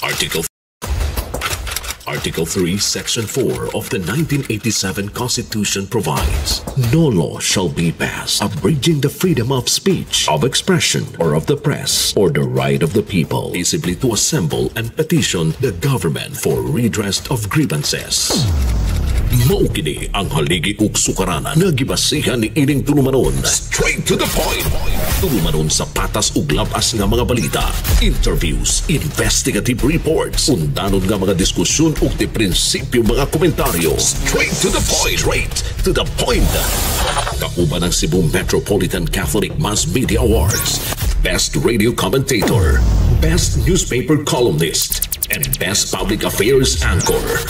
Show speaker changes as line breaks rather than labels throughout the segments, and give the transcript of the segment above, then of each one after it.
Article 3, Section 4 of the 1987 Constitution provides, "No law shall be passed abridging the freedom of speech, of expression, or of the press, or the right of the people peaceably to assemble and petition the government for redress of grievances." Mao kini ang haligi ug sukaranan nga gibasihan ni ining tulumanon. Straight to the point. Tulumanon sa patas ug labas nga mga balita, interviews, investigative reports, undanon nga mga diskusyon ug di prinsipyo mga komentaryo. Straight to the point. Straight to the point. Kauban ang Cebu Metropolitan Catholic Mass Media Awards, Best Radio Commentator, Best Newspaper Columnist, and Best Public Affairs Anchor.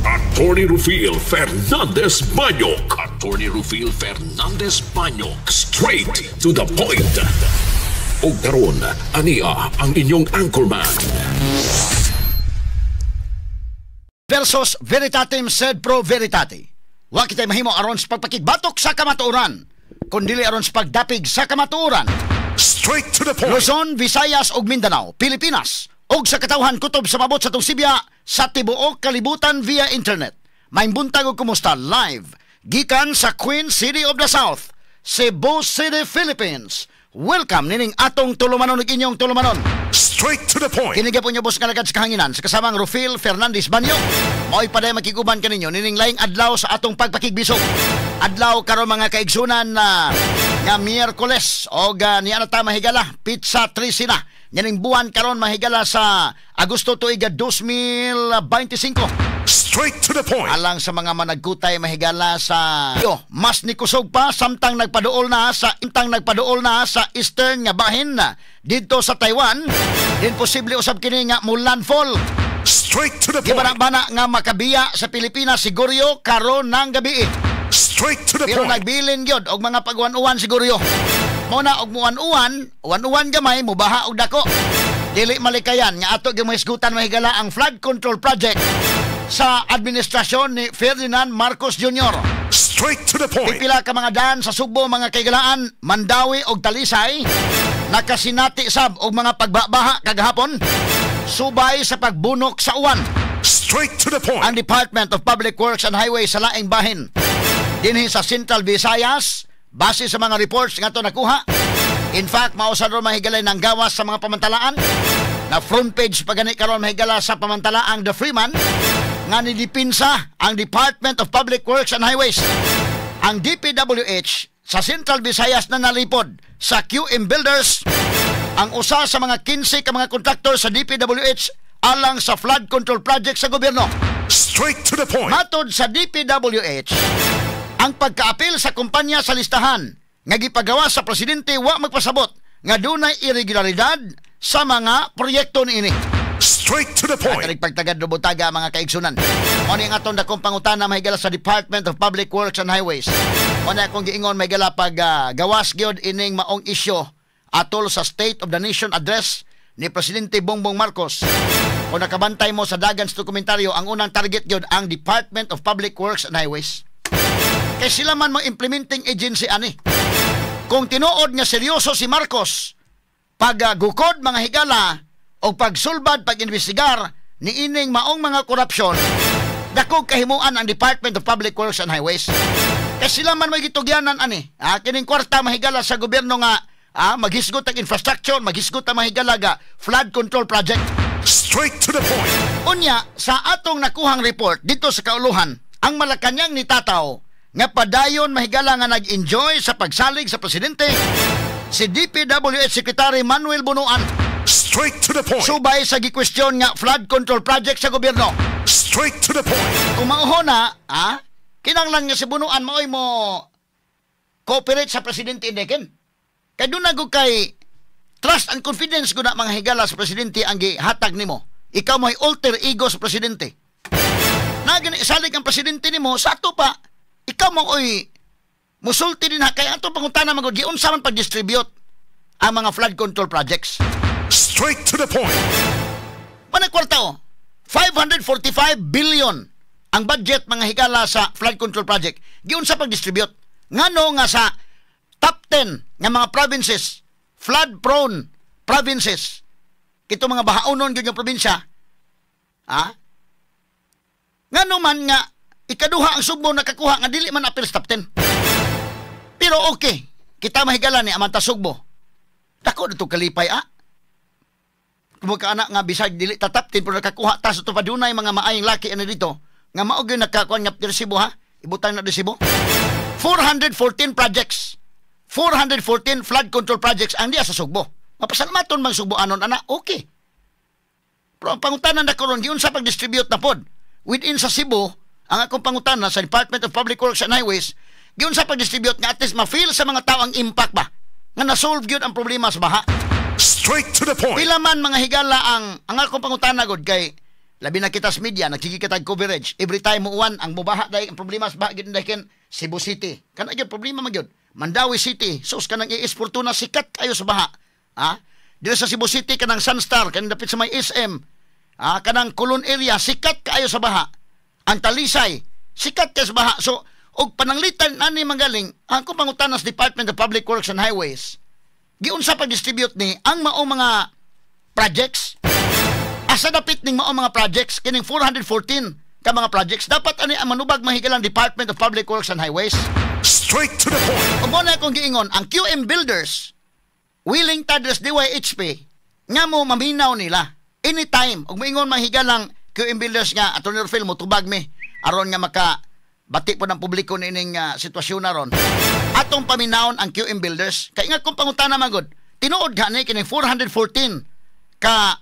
Attorney Rufil Fernandez Banyok. Attorney Rufil Fernandez Banyok. Straight to the point. Ug karon, ania ang inyong anchorman.
Versus veritatem sed pro veritate. Wa kitay mahimo aron sa pagpakigbatok sa kamatuoran, kundili aron sa pagdapig sa kamatuoran.
Straight to the point.
Luzon, Visayas ug Mindanao, Pilipinas ug sa katawhan kutob sa mabot sa atong sibya sa tibuok kalibutan via internet. Maayong buntag ug kumusta, live gikan sa Queen City of the South, Cebu City, Philippines. Welcome nining atong tulumanon ug inyong tulumanon.
Straight to the point.
Kini gyapon ubos nga lagad sa kahanginan sa kasamang Rufil Fernandez Banyo. Mao'y paday makiguban kaninyo nining laing adlaw sa atong pagpakigbisog. Adlaw karon, mga kaigsunan, na nga Miyerkules og niya na ta, mahigala, petsa 13 na nining buwan karon, mahigala, sa Agosto tuig 2025.
Straight to the point.
Alang sa mga managkutay, mahigala, sa yo, mas nikusog pa samtang nagpaduol na sa eastern nga bahin na didto sa Taiwan din. Posible usab kini nga mo landfall.
Straight to the point.
Gibana-bana nga makabiya sa Pilipinas si Gorio karon ng gabi.
Straight to the
Pero
point.
nagbilin gyud og mga pag-uwan-uwan si Gorio. Mo na og muan-uwan, uwan-uwan gamay, mubaha og dako. Dili malikayan nga ato gyud mahisgutan, mahigala, ang flood control project sa administrasyon ni Ferdinand Marcos Jr.
Straight to the point.
Pipila ka mga daan sa Sugbo, mga kaigalaan, Mandaue og Talisay, nakasinati sab og mga pagbabaha kagahapon subay sa pagbunok sa uwan.
Straight to the point.
Ang Department of Public Works and Highways sa laing bahin dinhi sa Central Visayas, base sa mga reports nga to nakuha, in fact, mao sa ron, mahigalay, ng gawas sa mga pamantalaan na front page pa gani karon, mahigala, sa pamantalaang The Freeman nga nidipinsa ang Department of Public Works and Highways. Ang DPWH sa Central Visayas na nalipod sa QM Builders, ang usa sa mga 15 ka mga kontraktor sa DPWH alang sa flood control project sa gobyerno.
Straight to the point.
Matod sa DPWH, ang pagkaapil sa kumpanya sa listahan nga gipagawa sa presidente wa magpasabot nga dunay irregularidad sa mga proyekto niini.
Straight to the point.
Karig pagtagad butaga, mga kaigsunan. Mao ni ang atong dakong pangutana, mahigala, sa Department of Public Works and Highways. Mao na akong giingon, mahigala, pag gawas gyud ining maong isyu atol sa State of the Nation Address ni Presidente Bongbong Marcos. Kung nakabantay mo sa dagan sa dokumentaryo, ang unang target gyud ang Department of Public Works and Highways. Kay sila man mo implementing agency ani. Kung tinuod nga seryoso si Marcos pag gukod, mga higala, o pagsulbad, pag-investigar ni ining maong mga korupsyon, dakog kahimuan ang Department of Public Works and Highways. Kay sila man may gitugyanan ani. Kining kwarta, mahigala, sa gobyerno nga maghisgot ang infrastructure, maghisgot ang, mahigala, ga flood control project.
Straight to the point.
Unya, sa atong nakuhang report dito sa kauluhan, ang Malacanang ni Tataw nga padayon, mahigala, nga nag-enjoy sa pagsalig sa presidente si DPWH Secretary Manuel Bonoan
Straight to the point.
subay sa gikwestiyon nga flood control project sa gobyerno.
Straight to the point.
Kung mauho na, kinanglan nga si Bonoan maoy mo cooperate sa presidente Indeken. Kay doon na kay trust and confidence ko na, mga higala, sa presidente ang gihatag nimo. Ikaw mo'y alter ego sa presidente. Na gani salig ang presidente nimo sa ato pa, ikaw mo oy musulti din ha. Kay ato pangutana magud, giunsa man pag-distribute ang mga flood control projects?
Straight to the point.
Manay kwarta oh. 545 billion ang budget, mga higala, sa flood control project. Giunsa pag-distribute? Ngano nga sa top 10 nga mga provinces, flood prone provinces, kito mga bahaonon gyud nga probinsya, Ha? Ngano man nga ikaduha ang Sugbo nakakuha nga dili man apil sa top 10? Pero okay, kita mahigala ni amanta Sugbo. Dako dito kalipay ah. Kung ka anak nga bisag dili ta top 10 pero nakakuha ta sa pa, dunay mga maayong laki ani dito nga mao gyud nakakuha nga resibo ha. Ibutang na resibo. 414 projects. 414 flood control projects ang diya sa Sugbo. Mapasalamaton mang Sugbo anon ana, okay. Pero ang pangutana na karon, giunsa pag-distribute na pod within sa Cebu? Ang akong pangutana sa Department of Public Works and Highways, giunsa pag-distribute nga at least ma-feel sa mga tao ang impact ba nga na-solve gyud ang problema sa baha?
Straight to the point.
Pila man mga higala ang akong pangutana gud kay labi na kita sa media, nagsige kita coverage every time mo uwan, ang mubaha dai, ang problema sa baha gyud dai Cebu City, kana gyud problema man gyud. Mandaue City, sus, kanang ES Fortuna, sikat kayo sa baha ha. Dito sa Cebu City, kanang Sunstar, kanang dapit sa may SM ha, kanang Colon area, sikat kaayo sa baha. Ang Talisay, sikat kaayo sa baha. So og pananglitan ani magaling ang akong pangutana sa Department of Public Works and Highways, giunsa pag-distribute ni ang mao mga projects? Asa dapit ning mao mga projects, kining 414 ka mga projects? Dapat ani ang manubag mahigalang Department of Public Works and Highways.
Straight to the point.
Ug mo na akong giingon, ang QM Builders, willing ta dres DYHP nga mo maminaw nila anytime ug moingon mahigalang QM Builders nga, "Attorney Orfil, mo tubag mi aron nga maka bati po ng publiko niining sitwasyon na ron." Atong paminawon ang QM Builders kay nga kung pangutana magod, tinuod gani kining 414 ka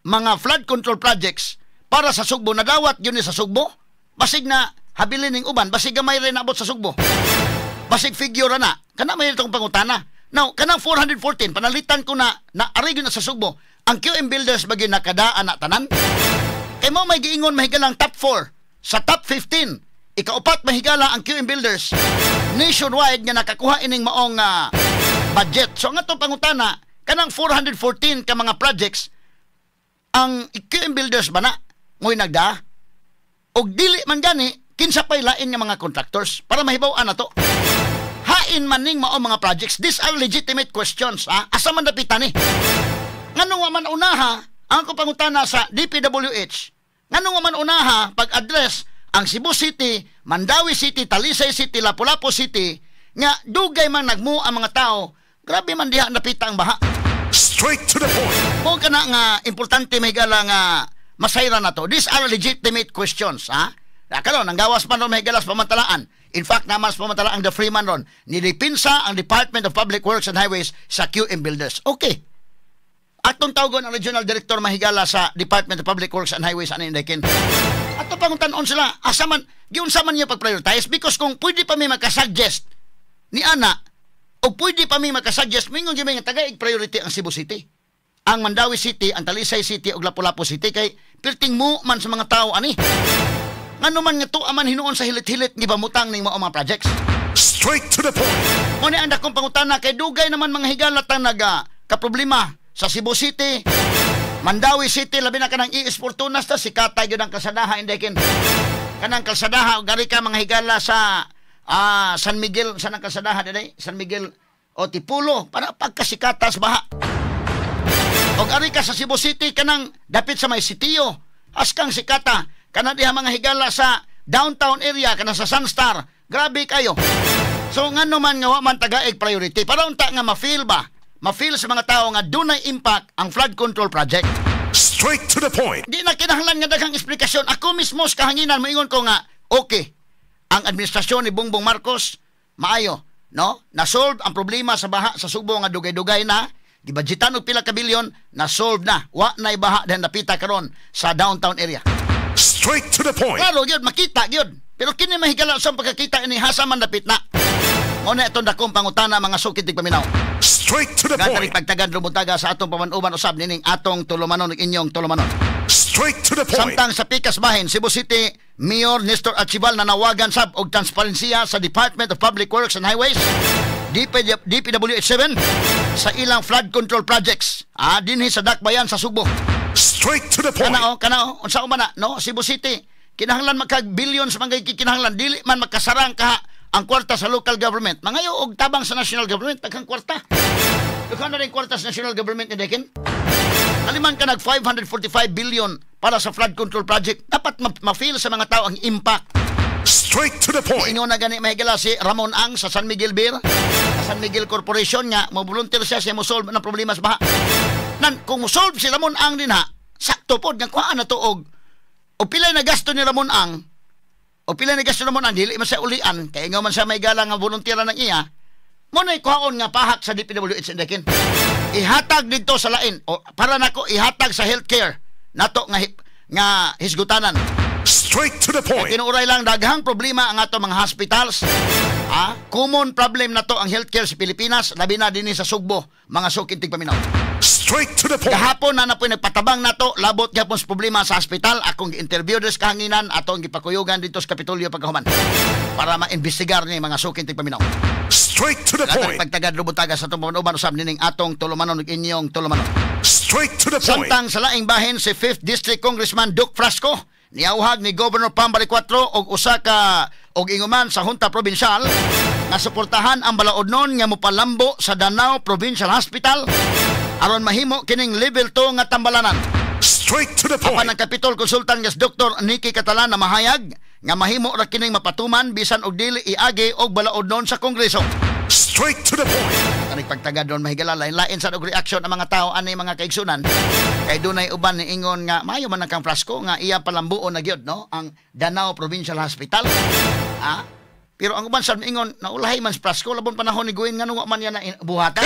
mga flood control projects para sa Sugbo nadawat yun ni sa Sugbo? Basig na habilin ning uban, basig gamay rin naabot sa Sugbo, basig figure na kana may itong pangutana. Now, kanang 414, panalitan ko na na ari gyud na sa Sugbo, ang QM Builders ba gyud nakadaan na tanan? Kay mo may giingon mahigalang top 4 sa top 15, ikaupat mahigala ang QM Builders nationwide nga nakakuha ining maong budget. So ang atong pangutana, kanang 414 ka mga projects, ang QM Builders ba na mo'y nagda? Og dili man gani, kinsa pay lain nga mga contractors para mahibaw-an na to? Hain man ning mao mga projects? These are legitimate questions, ha? Asa man dapitan ni? Ngano wa man unaha, ang akong pangutana sa DPWH, ngano wa man unaha pag-address ang Cebu City, Mandaue City, Talisay City, Lapu-Lapu City nga dugay man nagmu ang mga tao, grabe man diha napita ang baha?
Straight to the point.
Mo kana nga importante may gala nga masayra na to. These are legitimate questions, ha? Na karon ang gawas man ron may galas pamantalaan. In fact, naman sa pamantalaan the Freeman ron, nilipinsa ang Department of Public Works and Highways sa QM Builders. Okay. Atong tawgon ang Regional Director mahigala sa Department of Public Works and Highways ani indekin. Ato pang tan-on sila, asa man giunsa man niya pag-prioritize, because kung pwede pa mi makasuggest ni ana o pwede pa mi makasuggest, mingon gyud mi nga tagaig priority ang Cebu City, ang Mandaue City, ang Talisay City ug Lapu-Lapu City kay perting mo man sa mga tao ani. Ngano man nga tuwa man hinuon sa hilit-hilit ni bamutang ning mao mga projects?
Straight to the point.
Mo ni ang dakong pangutana kay dugay naman mga higala tang naga kaproblema sa Cebu City, Mandaue City, labi na kanang ES Fortunas ta, sikatay gyud ang kalsadaha indekin. Kanang kalsadaha gari ka mga higala sa San Miguel, sa nang kalsadaha dinay, San Miguel o Tipulo para pagkasikatas baha. Og ari ka sa Cebu City, kanang dapit sa may sitio, askang sikata kana diha mga higala sa downtown area, kana sa Sunstar, grabe kayo. So ngano man nga wa man tagaig priority para unta nga ma-feel ba? Ma-feel sa mga tao nga dunay impact ang flood control project.
Straight to the point.
Di na kinahanglan nga daghang esplikasyon. Ako mismo sa kahanginan moingon ko nga okay. Ang administrasyon ni Bongbong Marcos maayo, no? Na-solve ang problema sa baha sa Sugbo nga dugay-dugay na. Gibudgetan og pila ka bilyon, na-solve na. Wa na baha dahil napita karon sa downtown area.
Straight to the point.
Klaro gyud, makita gyud. Pero kini mahigala sa pagkakita ini, hasa man dapit na? Mo na itong dakong pangutana, mga sukit paminaw.
Straight to the
Ganda
point.
Pagtagan rumutaga sa atong pamanuban usab nining atong tulumanon ug inyong tulumanon.
Straight to the point.
Samtang sa pikas bahin, Cebu City Mayor Nestor Archival nanawagan sab og transparensiya sa Department of Public Works and Highways, DP, DPWH 7 sa ilang flood control projects. Dinhi sa Dakbayan sa Sugbo.
Straight to the point.
Kana o, kana o, unsa man na, no? Cebu City, kinahanglan magka billions man kay kinahanglan, dili man makasarang ka ang kwarta sa local government. Mangayo og tabang sa national government, daghang kwarta. Daghan na rin kwarta sa national government ni Dekin. Kaliman ka nag 545 billion para sa flood control project. Dapat ma-feel sa mga tao ang impact.
Straight to the point.
Ingon na gani, mahigala, si Ramon Ang sa San Miguel Beer, sa San Miguel Corporation, nga mo volunteer siya siya mo solve ng problema sa baha. Nan kung mo solve si Ramon Ang din ha, sakto pod nga kuhaan na to og pila na gasto ni Ramon Ang o pila na gasto ni Ramon Ang, dili man siya ulian kay nga man siya may gala nga volunteer ng iya mo na kuhaon nga pahak sa DPWH indakin. Ihatag didto sa lain o para nako ihatag sa healthcare nato nga hisgutanan.
Straight to the point.
Tinuuray lang, daghang problema ang ato mga hospitals. Ah, common problem na to ang healthcare sa Pilipinas, labi na dinhi sa Sugbo, mga suking tigpaminaw.
Straight to the point.
Gahapon na na po'y nagpatabang nato labot gyapon sa problema sa hospital. Akong gi-interview des kahanginan, atong gipakuyugan dito sa Kapitolyo pagkahuman para maimbestigar ni mga suking tigpaminaw.
Straight to the
Lahat
point.
pagtagad lubutaga sa atong pamanuban usab nining atong tulumanon ug inyong tulumanon.
Straight to the point.
Samtang sa laing bahin, si 5th District Congressman Duke Frasco niauhag ni Governor Pam Baricuatro og usa ka og inguman sa Junta Provincial nga suportahan ang balaodnon nga mopalambo sa Danao Provincial Hospital aron mahimo kining level 2 nga tambalanan.
Straight to the
Apan
point.
ang Capitol Consultant nga si Dr. Nikki Catalan na mahayag nga mahimo ra kining mapatuman bisan og dili iagi og balaodnon sa Kongreso.
Straight to the point.
Kanig pagtagad doon, mahigala, lain-lain sa og reaction ang mga tao ani, mga kaigsunan, kay dunay uban ni ingon nga maayo man ang kang Frasco nga iya palambuon na gyud, no, ang Danao Provincial Hospital. Ah, pero ang uban sa ingon naulahi man si Frasco labon panahon ni Gwen, ngano man yan na buhatan.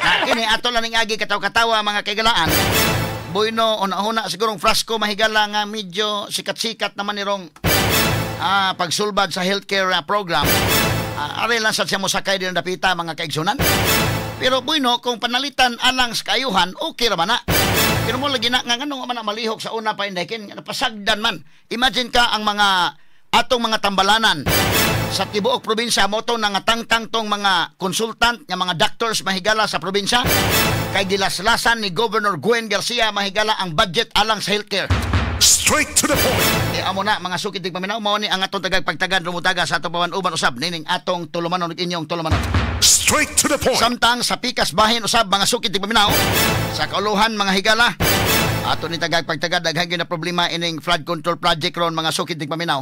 Na, kini ato lang ning agi kataw-katawa, mga kaigalaan. Bueno, una-una sigurong Frasco, mahigala, nga medyo sikat-sikat naman nirong pagsulbad sa healthcare program. Ari lang sa siya mosakay din ang dapita, mga kaigsunan. Pero bueno, kung panalitan alang sa kaayuhan, okay ra man na. Pero mo lagi na nga nganong man na malihok sa una pa indekin, nga napasagdan man. Imagine ka ang mga atong mga tambalanan sa tibuok probinsya mo to nangatangtang tong mga consultant nga mga doctors, mahigala, sa probinsya kay gilaslasan ni Governor Gwen Garcia, mahigala, ang budget alang sa healthcare.
Straight to the point.
E amo na, mga sukit paminaw, mao ni ang atong tagag pagtagan rumutaga sa atong paman-uban usab nining atong tulumanon ug inyong tulumanon.
Straight to the point.
Samtang sa pikas bahin usab, mga sukit paminaw, sa kauluhan, mga higala, ato ni tagag pagtagad, daghan gyud na problema ining flood control project ron, mga sukit paminaw.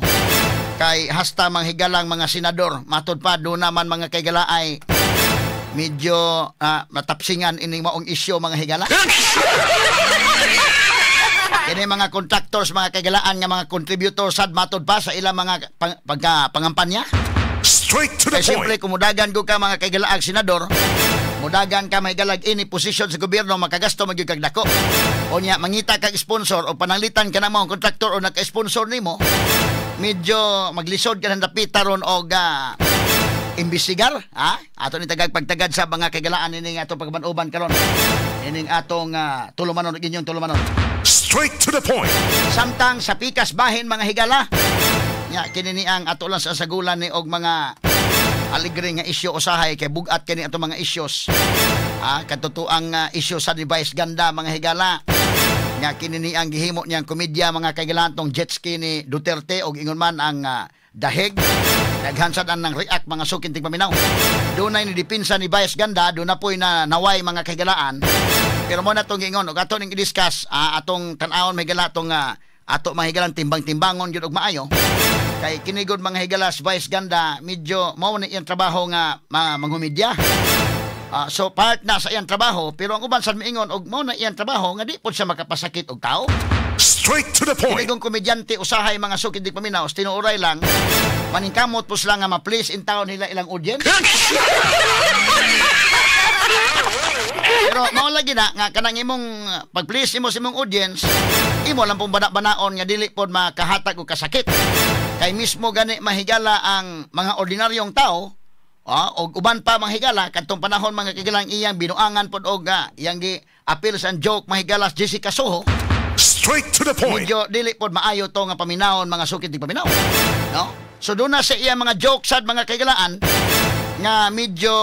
Kay hasta mga higalang mga senador, matud pa do naman mga kaigala ay medyo matapsingan ining maong isyu, mga higala. Kini mga contractors, mga kaigalaan, nga mga contributor sad matod pa sa ilang mga pangampanya.
Straight to the
Kaya siyempre,
point.
kung mudagan ko ka, mga kaigalaag senador, mudagan ka mahigalag ini posisyon sa gobyerno, makagasto magyud kag dako. O niya, mangita kag sponsor o pananglitan ka na mo kontraktor o naka-sponsor nimo, medyo maglisod ka ng dapita ron og imbestigar, ha? Ato ni tagag pagtagad sa mga kaigalaan ining atong pagban-uban karon. Ining atong tulumanon ug inyong tulumanon.
Straight to the point.
Samtang sa pikas bahin, mga higala, nya kini ni ang ato lang sa sagulan ni og mga aligre nga isyu usahay kay bugat kini atong mga issues. Ah, katotoang isyu sa ni Vice Ganda, mga higala. Nga kini ni ang gihimo niyang komedya, mga kaigalaan, tong jet ski ni Duterte og ingon man ang dahig. Daghan sad ang nang react, mga sukin tigpaminaw. Dunay ni depensa ni Vice Ganda, doon na po'y na naway, mga kaigalaan. Pero mo na itong giingon, ug ato ning i-discuss, atong tan-awon may gala atong ato mga higalan timbang-timbangon gyud og maayo. Kay kinigod, mga higala, si Vice Ganda, medyo mao ni iyang trabaho nga mangumedya. So part na sa iyang trabaho, pero ang uban sa miingon og mao na iyang trabaho nga di pod siya makapasakit og tao.
Straight to the point.
Kinigong komedyante usahay, mga sukid di paminaw, tinuoray lang maningkamot po sila nga ma-please in town nila ilang audience. Pero mao lagi na nga kanang imong pag-please imo sa imong audience, imo lang pong bana-banaon nga dili pod makahatag og kasakit. Kay mismo gani mahigala ang mga ordinaryong tao, og uban pa mga higala kadtong panahon, mga kigalang iyang binuangan pod og iyang gi appeal sa joke, mahigala, si Jessica Soho.
Straight to the point.
Medyo dili pod maayo to nga paminawon, mga sukit di paminaw. No? So doon na sa iya mga jokes sad, mga kaigalaan, nga medyo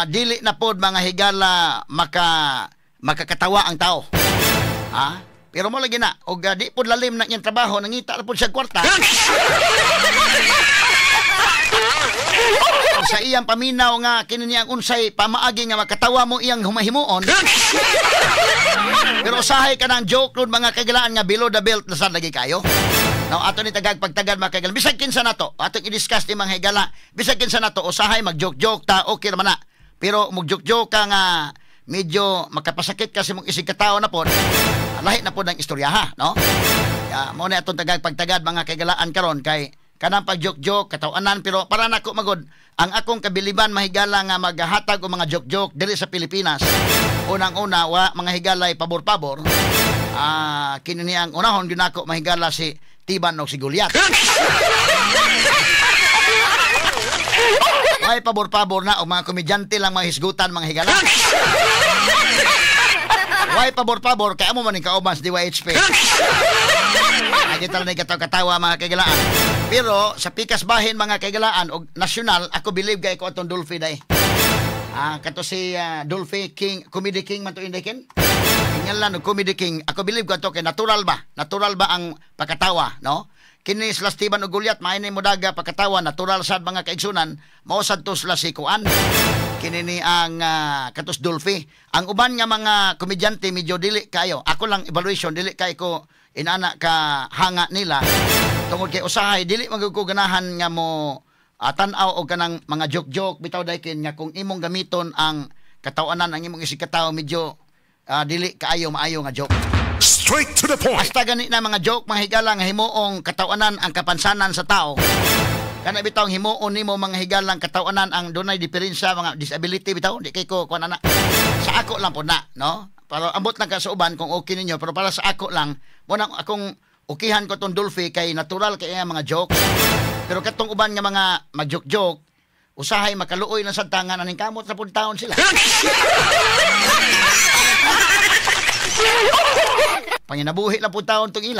dili na pod, mga higala, makakatawa ang tao. Ha? Pero mo lagi na og di pod lalim na iyang trabaho, nangita na pod siya kwarta. Sa iyang paminaw nga kini niyang unsay pamaagi nga makatawa mo iyang humahimuon. Pero usahay kanang joke nun, mga kaigalaan, nga below the belt na sad lagi kayo. Now, ato ni tagag pagtagad, mga kaigalaan. Bisag kinsa nato, atong i-discuss ni mga higala. Bisag kinsa nato, usahay mag-joke-joke ta, okay naman na. Pero mag-joke-joke ka nga medyo makapasakit kasi mong isig katao na po, lahi na po ng istorya ha, no? Ya, mo na atong tagag pagtagad, mga kaigalaan, karon kay kanang pag-joke-joke, katawanan, pero para nako magod, ang akong kabiliban, mahigala, nga maghatag og mga joke-joke diri sa Pilipinas. Unang-una, wa mga higalay pabor-pabor. Ah, kini niyang unahon gyud nako, mahigala, si Tiban og si Goliath. Ay pabor-pabor na og mga komedyante lang mga hisgutan, mga higala. Way pabor-pabor kay amo man ning kauban sa DYHP. Ay kita lang katawa, mga kaigalaan. Pero sa pikas bahin, mga kaigalaan, og nasyonal, ako believe kay ko atong Dolphy day. Ah, kato si Dolphy King, Comedy King man to inday ken. Ingalan og Comedy King, ako believe ko ato kay natural ba? Natural ba ang pagkatawa, no? Kini sila Steven og Goliath, maay mo daga pagkatawa, natural sad, mga kaigsunan, mao sad to sila si kuan. Kini ni ang katos Dolphy. Ang uban nga mga komedyante medyo dili kayo. Ako lang evaluation, dili kay ko inana ka hanga nila tungod kay usahay dili man ko ganahan nga mo tan-aw og kanang mga joke-joke bitaw daykin nga kung imong gamiton ang katawanan ang imong isig katao, medyo dili kaayo maayo nga joke.
Straight to the point.
Hasta gani na mga joke, mga higala, nga himuong katawanan ang kapansanan sa tao. Kana bitaw himuon nimo, mga higalang, katawanan ang dunay diferensya mga disability bitaw, di kay ko kuan ana. Sa ako lang po na, no? Pero ambot lang ka sa uban kung okay ninyo, pero para sa ako lang, mo nang akong ukihan ko tong Dolphy kay natural kay iya mga jokes. Pero katong uban nga mga mag-joke-joke, usahay makaluoy lang sa tangan aning kamot sa pud taon sila. Panginabuhi lang po taon tong ila.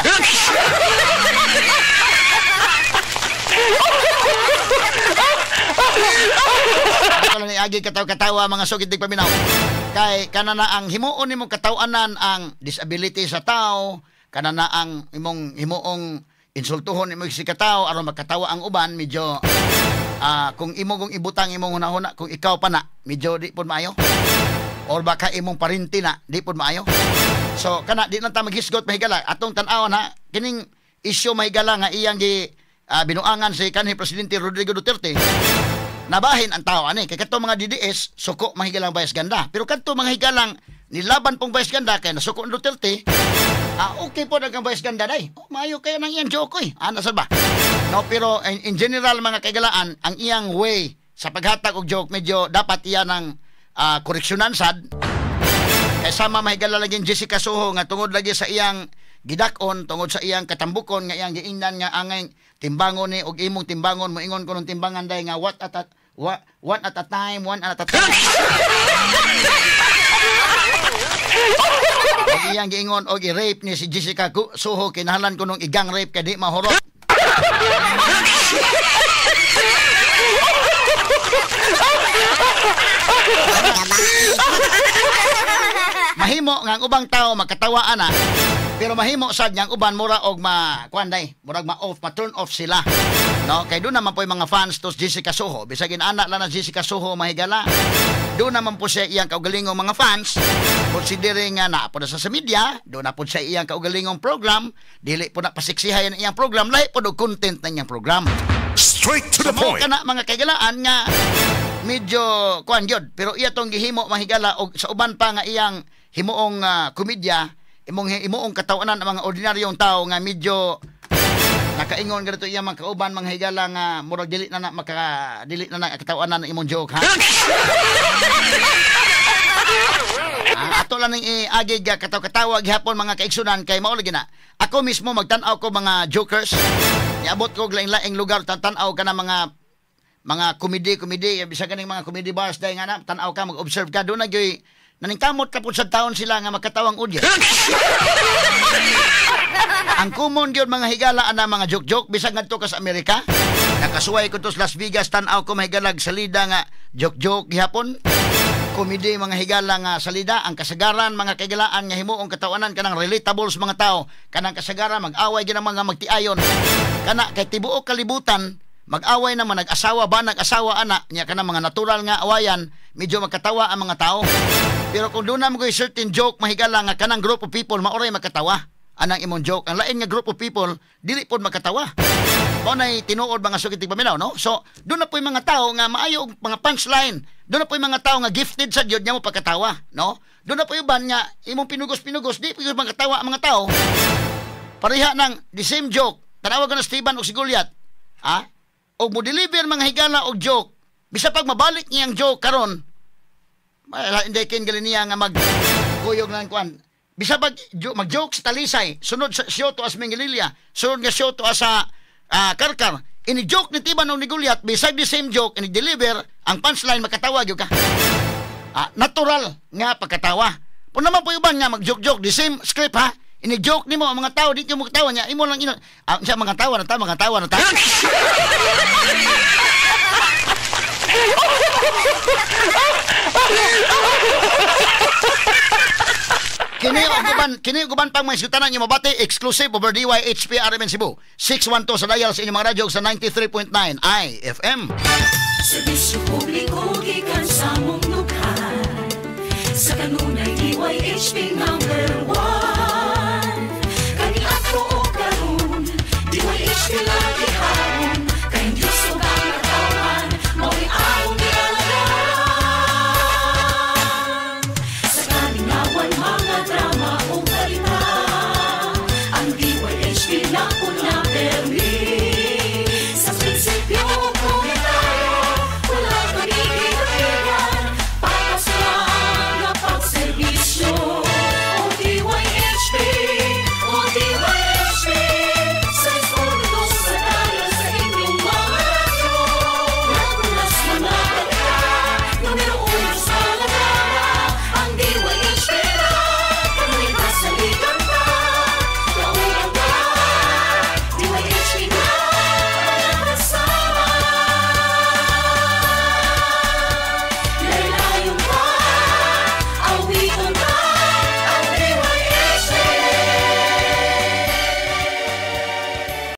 Ako lang iagi katawa-katawa, mga sugid paminaw. Kay kana na ang himuon nimong katawanan ang disability sa tao, kana na ang imong himuong insultuhon imong si katao aron makatawa ang uban, medyo kung imo kung ibutang imong hunahuna kung ikaw pa na, medyo di pud maayo. Or baka imong parinti na, di pud maayo. So kana di lang ta maghisgot, mahigala, atong tan-awon ha kining isyu, mahigala, nga iyang gi binuangan si kanhi Presidente Rodrigo Duterte. Nabahin ang tao ani kay kadto mga DDS suko mahigalang Vice Ganda, pero kadto mga higalang nilaban pong Vice Ganda kay nasuko ang Duterte, okay po ang Vice Ganda day. Oh, maayo kayo nang iyang joke oy. Ana sad ba? No, pero in general, mga kaigalaan, ang iyang way sa paghatag og joke medyo dapat iya ng koreksyonan sad. Kay sama, mahigala, lagi Jessica Soho nga tungod lagi sa iyang gidak-on, tungod sa iyang katambukon nga iyang giingnan nga angay timbangon ni og imong timbangon, moingon ko nung timbangan day nga what at a, what, one at a time, one at a time. Og iyang giingon og i-rape ni si Jessica Soho, kinahanglan ko nung igang rape kay di mahurot. Mahimo nga ang ubang tao makatawa ana, pero mahimo sad nga ang uban mura og ma kuan day, murag ma-off, ma-turn off sila. No, kay doon naman po yung mga fans to Jessica Soho. Bisag inana lang na Jessica Soho, mahigala. Doon naman po siya iyang kaugalingong mga fans. Considering nga na po na sa media, doon na po siya iyang kaugalingong program, dili po na pasiksihay ang iyang program, lahi po do content na iyang program.
Straight to the
So, mao
point.
kana, mga kaigalaan, nga medyo kuan gyud, pero iya tong gihimo, mahigala, og sa uban pa nga iyang himuong komedya, imong himuong katawanan ang mga ordinaryong tao nga medyo nakaingon ganito iya mga kauban, mga higala, nga murag dili na na katawanan ang imong joke ha. Ato lang ning iagi ga kataw-katawa gihapon, mga kaigsunan, kay mao lagi na. Ako mismo magtan-aw ko mga jokers. Niabot ko og laing-laing lugar, tan-aw ka na mga comedy, bisag ganing mga comedy bars dahil nga na tan-aw ka, mag-observe ka doon na gyoy naningkamot ka pud sa taon sila nga makatawang audience. Ang common gyud, mga higala, ana mga joke-joke bisag ngadto ka sa Amerika. Nakasuway ko to sa Las Vegas, tan-aw ko, mahigalag, salida nga joke-joke gihapon. Komedi, mga higala, nga salida ang kasagaran, mga kaigalaan, nga himuong katawanan kanang relatable sa mga tao, kanang kasagaran mag-away gyud ang mga magtiayon kana kay tibuok kalibutan. Mag-away naman nag-asawa ba, nag-asawa ana nya, kana mga natural nga awayan, medyo magkatawa ang mga tao. Pero kung doon na mo certain joke, mahigala, nga kanang group of people maoray magkatawa anang imong joke, ang lain nga group of people dili pod magkatawa. Mao nay tinuod, mga suki tigpaminaw, no? So doon na po yung mga tao nga maayo og mga punchline. Doon na po yung mga tao nga gifted sa Dios nga mo pagkatawa, no? Doon na po yung uban nga imong pinugos-pinugos, di po yung makatawa ang mga tao. Pareha ng the same joke. Tanawa ko na Steven o si Goliath. Ha? Og mo deliver, mga higala, og joke. Bisa pag mabalik niya ang joke karon, hindi kin gali niya nga mag kuyog ng kuan. Bisa pag mag-joke sa Talisay, sunod sa show to as Mingililla, sunod nga show to as sa Karkar. Ini joke ni Tiban o ni Goliath, beside the same joke, ini deliver, ang punchline makatawa gyud ka. Natural nga pagkatawa. Kung naman po iban nga mag-joke-joke, the same script ha, ini joke nimo, ang mga tao dito mo katawa niya, imo lang ino. Siya mga tawa na ta, mga tawa na ta. Kini og uban pang mga isgutanan niyo mabati exclusive over DYHP RMN Cebu. 612 sa dial sa inyong mga radyo sa 93.9 IFM.
Serbisyo publiko gikan sa mong dughan. Sa kanunay, DYHP number 1.